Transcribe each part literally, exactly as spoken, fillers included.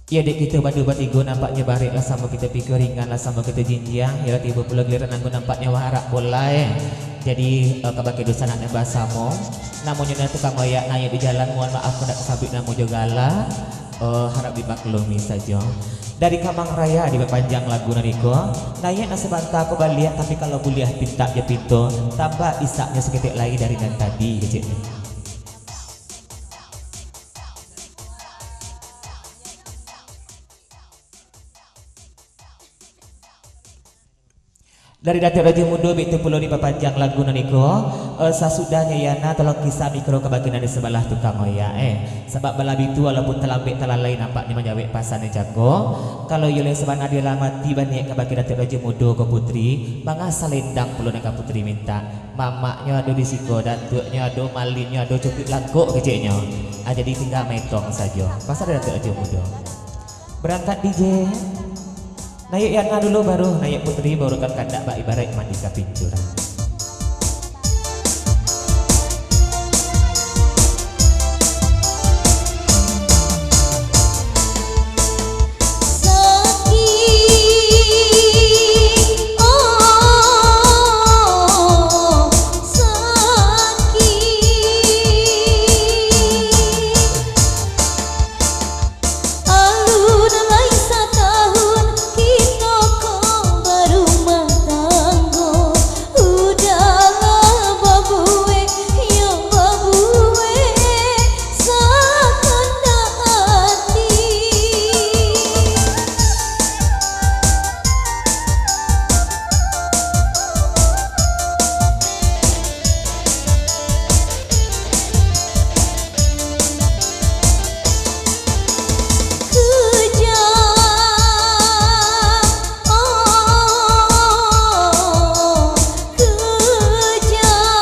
Iyo, dek kito badu batigo nampaknyo barek lah samo kito pikua, ringan lah samo kito jinjiang. Iyo, tibo pulo giliran ambo nampaknyo warak pulo, eh. Jadi, eh, kabake dunsanak nan basamo, namonyo nan tukang oyak naiak di jalan, mohon maaf kok ndak tasabuik namo jo gala, eh, harap dimaklumi sajo. Dari Kamang Raya dipapanjang lagu nan iko, naiak nan sabanta ko baliak, tapi kalau buliah pintak jo pinto, tambah isaknyo saketek lai dari nan tadi, keceknyo. Dari Datuak Rajo Mudo, baitu pulo dipapanjang lagu nan iko. Eh, sasudahnyo Yana, tolong kisah mikro kabake nan di sabalah tukang oyak, eh. Sabab balabiah tu, walaupun talambek talalai, nampaknyo manjawek pasan nan cako. Kalau iyo lai sabana di dalam ati baniaik kabake Datuak Rajo Mudo ko, Putri, manga salendang pulo nan ka Putri mintak. Mamaknyo ado di siko, datuaknyo ado, malinnyo ado, cukuik langkok keceknyo. Ah, jadi tingga maetong sajo. Pasan dari Datuak Rajo Mudo. Barangkek D J. Naiak Yana dulu, baru naiak Putri, barukan kandak bak ibaraik mandi ka pincuran. Sakik, oh, sakik. Alun lai satahun kito ko barumah tanggo, udahlah babuek, yo babuek sakandak ati. Kejam, oh, kejam.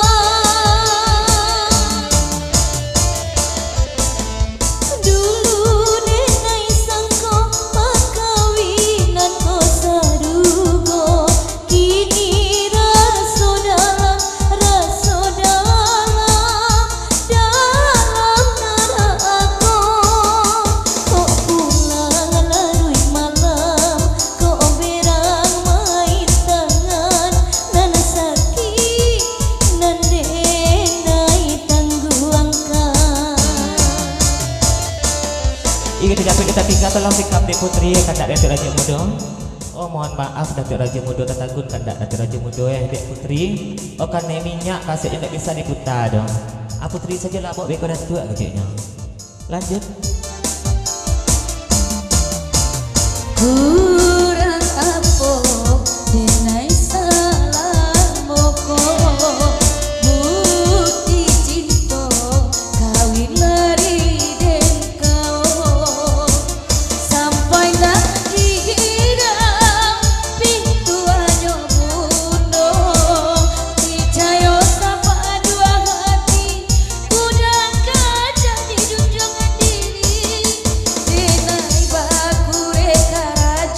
Dulu denai sangko pakawinan ko sarugo, kini raso dalam, raso dalam, dalam narako. Kok pulang laruik malam, kok berang main tangan, nan sakik nan denai tangguangkan. Iyo, tidak sampai kita tinggal, tolong sikap dek Putri, kandak Datuak Rajo Mudo. Oh, mohon maaf, Datuak Rajo Mudo, tatagun kandak Datuak Rajo Mudo, eh, dek Putri. Oh, kanai minyak, kasetnyo ndak bisa diputa doh. Ah, Putri sajo lah, baok beko Datuak, keceknyo. Lanjut. Kurang apo, denai salah moko, bukti cinto kawin lari den kao. Sampai nak dihiram pintuanyo bundo, picayo sapaduah hati, kudang kacang dijunjung diri, denai bakurek karajo.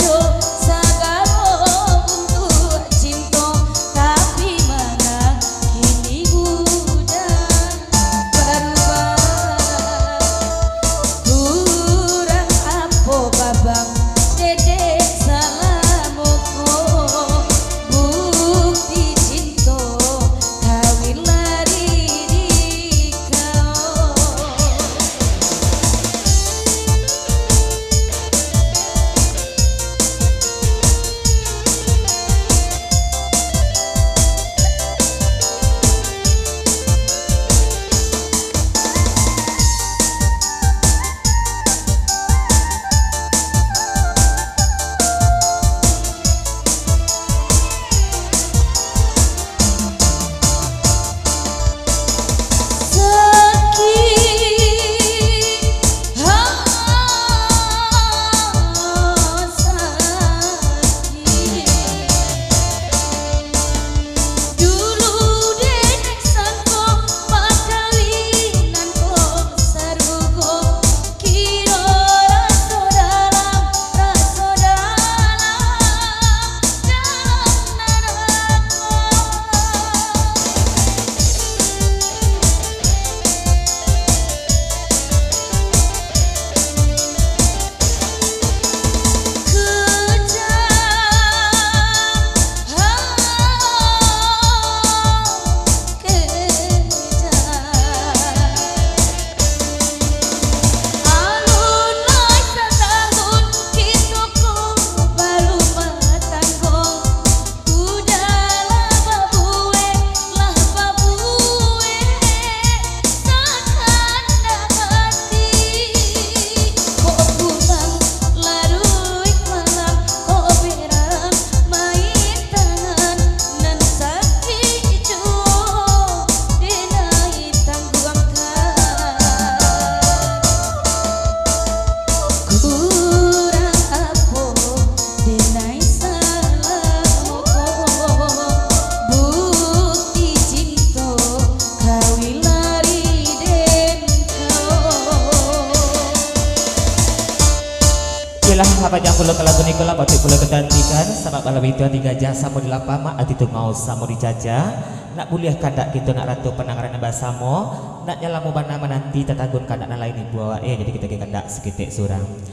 Panjang pulo ka lagu niko lah, patuik pulo kito nantikan, sabab malam itu ati gajah samo di lapamak, ati tungau samo di cacah. Nak buliah kandak kito nak ratu pandangaran basamo, nak nyalamo bana mananti tatagun kandak nan lain ibu awak, eh, jadi kito kandak saketek surang.